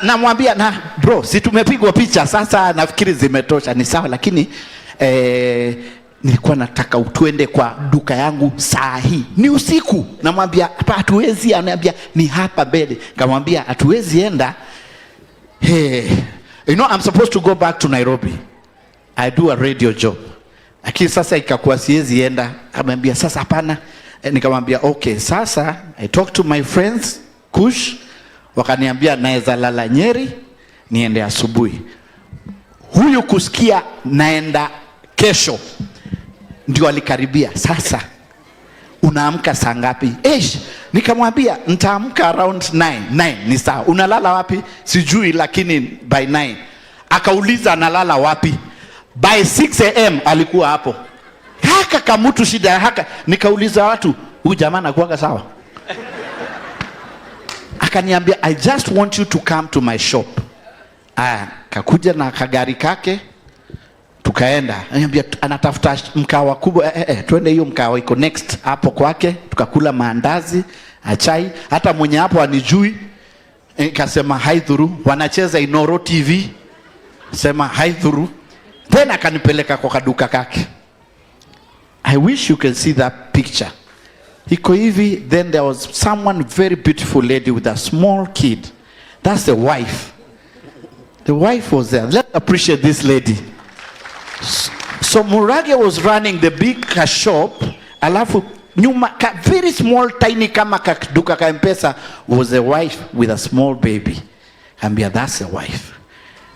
Namwambia, na bro, si tumepigwa picha sasa, nafikiri zimetosha, ni sawa, lakini nilikuwa nataka tuende kwa duka yangu saa hii, ni usiku. Namwambia hapa hatuwezi, ananiambia ni hapa mbele. Kamwambia hatuwezi enda. Hey, you know I'm supposed to go back to Nairobi. I do a radio job. Lakini sasa ikakuwa siwezi enda. Akamwambia sasa hapana. Nikamwambia okay, sasa I talk to my friends Kush, wakaniambia naweza lala Nyeri niende asubuhi. Huyu kusikia naenda kesho ndio alikaribia. Sasa unaamka saa ngapi? Eish, nikamwambia nitaamka around 9. 9 ni sawa. Unalala wapi? Sijui, lakini by 9. Akauliza analala wapi? By 6 a.m. alikuwa hapo. Haka kamutu shida haka. Nikauliza watu, huyu jamaa anakuwaga sawa? Akaniambia I just want you to come to my shop. Aya, kakuja na kagari kake tukaenda. Ananiambia anatafuta mkawa kubwa, twende hiyo mkawa iko next hapo kwake, tukakula maandazi, achai, hata mwenye hapo anijui. Nikasema haidhuru, wanacheza Inoro TV. Sema haidhuru. Then akanipeleka kwa kaduka kake. I wish you can see that picture. Iko hivi, then there was someone very beautiful lady with a small kid. That's the wife. The wife was there. Let's appreciate this lady. So Murage was running the big shop, alafu nyuma ka, very small tiny kama kaduka ka M-Pesa was a wife with a small baby. Ambia that's the wife.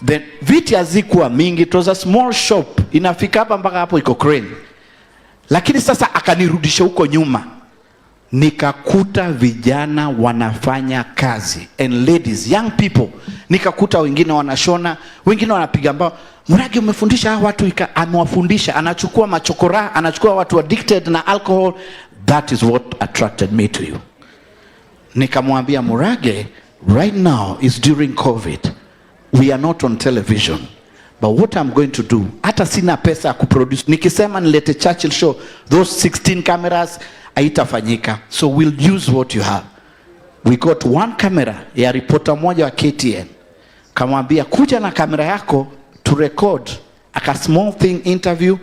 Then viti hazikuwa mingi, it was a small shop. Inafika hapa mpaka hapo iko crane. Lakini sasa akanirudisha huko nyuma. Nikakuta vijana wanafanya kazi and ladies, young people. Nikakuta wengine wanashona, wengine wanapiga mbao. Murage, umefundisha hawa watu, amewafundisha, anachukua machokora, anachukua watu addicted na alcohol. That is what attracted me to you. Nikamwambia Murage, right now is during COVID. We are not on television. But what I'm going to do, hata sina pesa ya kuproduce. Nikisema nilete Churchill show, those 16 cameras haitafanyika. So we'll use what you have. We got one camera ya reporter moja wa KTN. Kamwambia kuja na kamera yako to record a small thing interview.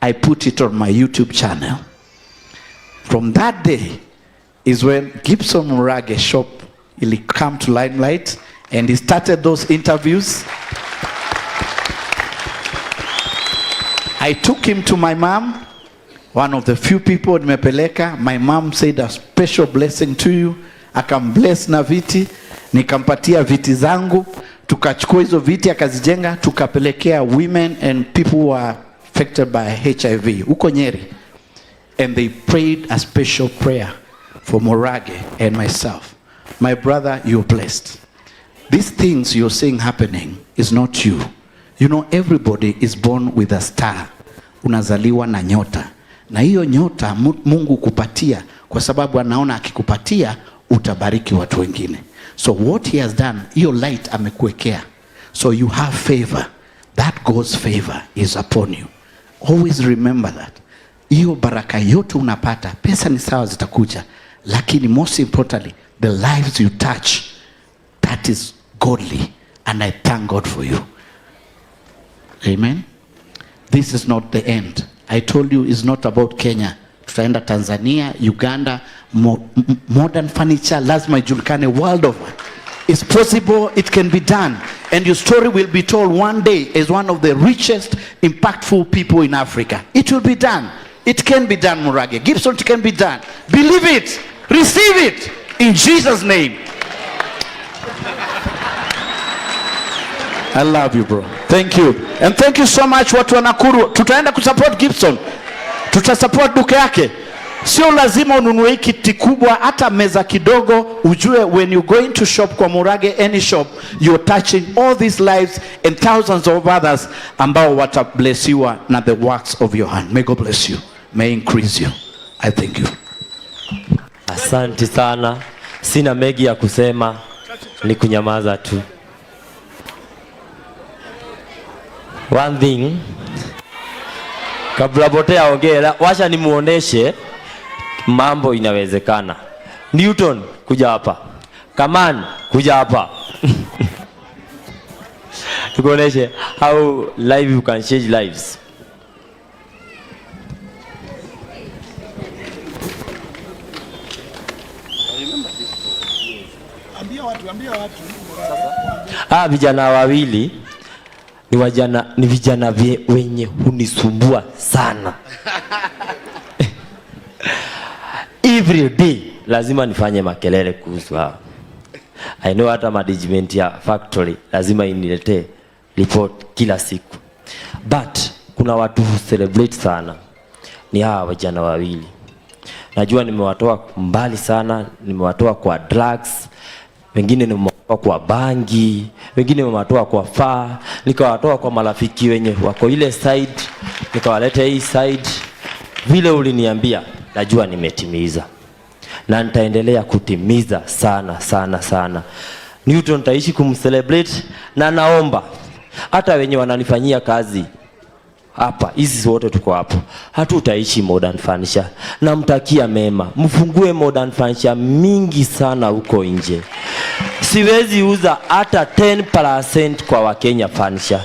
I put it on my YouTube channel. From that day is when Gibson Murage shop ili come to limelight and he started those interviews. I took him to my mom, one of the few people nimepeleka. My mom said a special blessing to you. Akambless na viti, nikampatia viti zangu, tukachukua hizo viti akazijenga, tukapelekea women and people who are affected by HIV huko Nyeri. And they prayed a special prayer for Murage and myself. My brother, you're blessed. These things you're seeing happening is not you. You know, everybody is born with a star. Unazaliwa na nyota. Na hiyo nyota Mungu kupatia kwa sababu anaona akikupatia utabariki watu wengine. So what he has done, hiyo light amekuwekea. So you have favor. That God's favor is upon you. Always remember that. Hiyo baraka yote unapata, pesa ni sawa zitakuja, lakini most importantly, the lives you touch, that is godly, and I thank God for you. Amen. This is not the end. I told you it's not about Kenya. Tutaenda Tanzania, Uganda, modern furniture lazima ijulikane world over. It's possible, it can be done. And your story will be told one day as one of the richest, impactful people in Africa. It will be done. It can be done, Murage. Gibson, it can be done. Believe it. Receive it. In Jesus' name. I love you, bro. Thank you. And thank you so much watu wa Nakuru. Tutaenda kusupport Gibson. Tutasupport duka yake. Sio lazima ununue kiti kubwa, hata meza kidogo. Ujue when you go into shop kwa Murage, any shop, you're touching all these lives and thousands of others ambao watablessiwa na the works of your hand. May God bless you. May increase you. I thank you. Asante sana. Sina mengi ya kusema, ni kunyamaza tu. One thing, kabla Bote aongee, wacha nimuoneshe mambo inawezekana. Newton, kuja hapa. Kaman, kuja hapa. Tukuoneshe how live you can change lives. Vijana wawili ni vijana wenye hunisumbua sana. Every day lazima nifanye makelele kuhusu hao. I know hata management ya factory lazima iniletee report kila siku. But kuna watu who celebrate sana. Ni hawa vijana wawili. Najua nimewatoa mbali sana, nimewatoa kwa drugs, wengine nimewatoa kwa bangi, wengine nimewatoa kwa faa, nikawatoa kwa marafiki wenye wako ile side, nikawaleta hii side. Vile uliniambia, najua nimetimiza. Na nitaendelea kutimiza sana sana sana. Newton nitaishi kumcelebrate, na naomba hata wenye wananifanyia kazi hapa, hizi wote tuko hapo, hatutaishi Modern Furniture. Namtakia mema, mfungue Modern Furniture mingi sana huko nje. Siwezi uza hata 10% kwa Wakenya Furniture.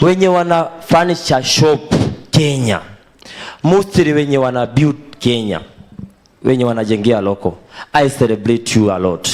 Wenye wana furniture shop Kenya, mostly wenye wana build Kenya, wenye wanajengea local, I celebrate you a lot.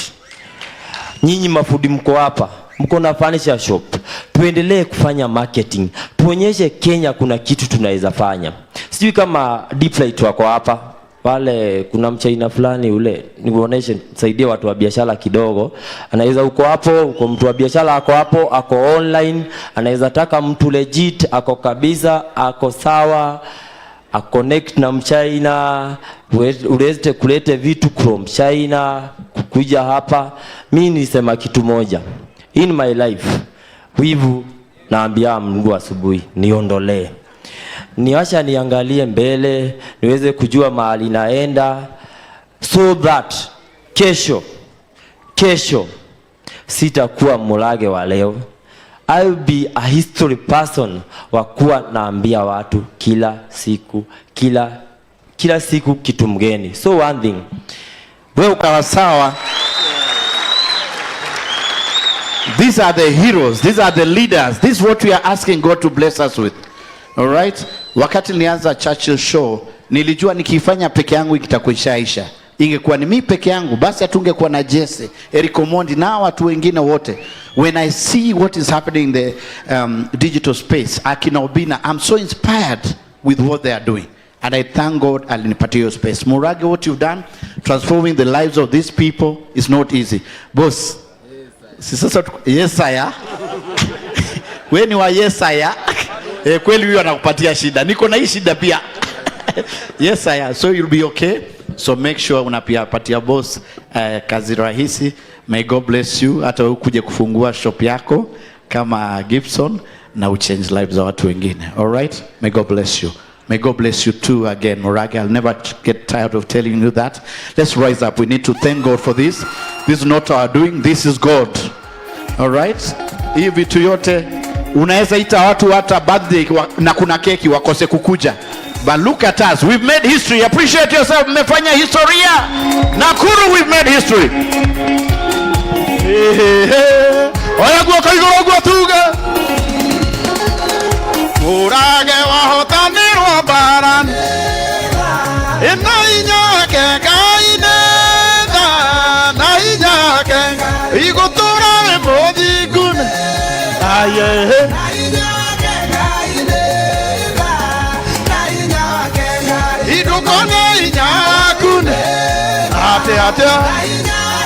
Nyinyi mafundi mko hapa, mko na furniture shop, tuendelee kufanya marketing, tuonyeshe Kenya kuna kitu tunaweza fanya. Sijui kama Deeplight wako hapa, wale kuna mchaina fulani ule, nikuoneshe, saidie watu wa biashara kidogo. Anaweza uko hapo, uko mtu wa biashara ako hapo, ako online, anaweza taka mtu legit, ako kabisa, ako sawa, a connect na mchaina, ulete kulete vitu from China kukuja hapa. Mimi nisema kitu moja, in my life, wivu naambia Mungu asubuhi niondolee, niacha niangalie mbele, niweze kujua mahali naenda, so that kesho sitakuwa Murage wa leo. I'll be a history person wa kuwa naambia watu kila siku, kila siku kitu mgeni. So one thing, wewe ukawa sawa. These are the heroes, these are the leaders. This is what we are asking God to bless us with. All right? Wakati nilianza Churchill Show, nilijua nikifanya peke yangu itakuishaisha. Ingekuwa ni mimi peke yangu, basi hatungekuwa na Jesse, Eric Omondi na watu wengine wote. When I see what is happening in the digital space, akina Obina, I'm so inspired with what they are doing. And I thank God alinipatia hiyo space. Murage, what you've done, transforming the lives of these people is not easy. Boss, si sasa yes sir. Wewe ni wa yes sir. Kweli huyu anakupatia shida. Niko na hii shida pia. Yes sir. So you'll be okay. So make sure unapatia boss kazi rahisi. May God bless you. Hata wewe ukuje kufungua shop yako kama Gibson na uchange lives za watu wengine. All right? May God bless you. May God bless you too again, Murage. I'll never get tired of telling you that. Let's rise up. We need to thank God for this. This is not our doing. This is God. All right? Hii vitu yote unaweza ita watu hata birthday na kuna keki wakose kukuja. But look at us. We've made history. Appreciate yourself. Mmefanya historia. Nakuru, we've made history. Oya guoko igũrũ guo tuge. Murage wahotanirwo mbara. Ĩno inyake Ngai nĩ tha, na inyake igũtũra wĩ mũthingu. Aye. Indũkone inyaku. Ate atea.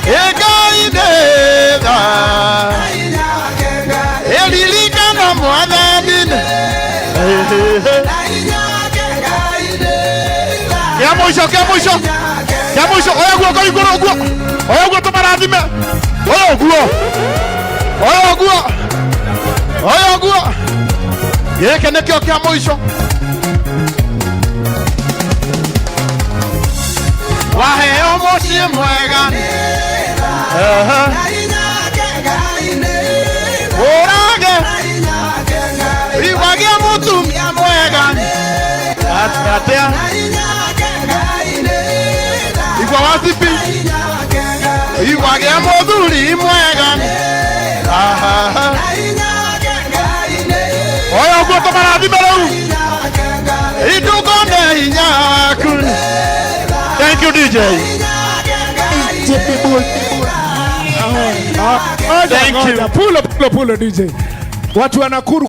Ngai nĩ tha. Ĩririkana Mwathani. Kĩa mũico, kĩa mũico, kĩa mũico, oya guoko igũrũ ũguo, oya ũguo tũmarathime, oya ũguo, oya ũguo, oya ũguo. Gĩkĩ nĩkĩo kĩa mũico. Waheo mũciĩ mwega. Ũrage. Iwagia mũtumia mwega. Atea. Igwa wazipi. Iwagia mũthuri mwega. You, DJ. Ngoja, Thank you. ngoja. Pulo, pulo, pulo, DJ. Watu wa Nakuru.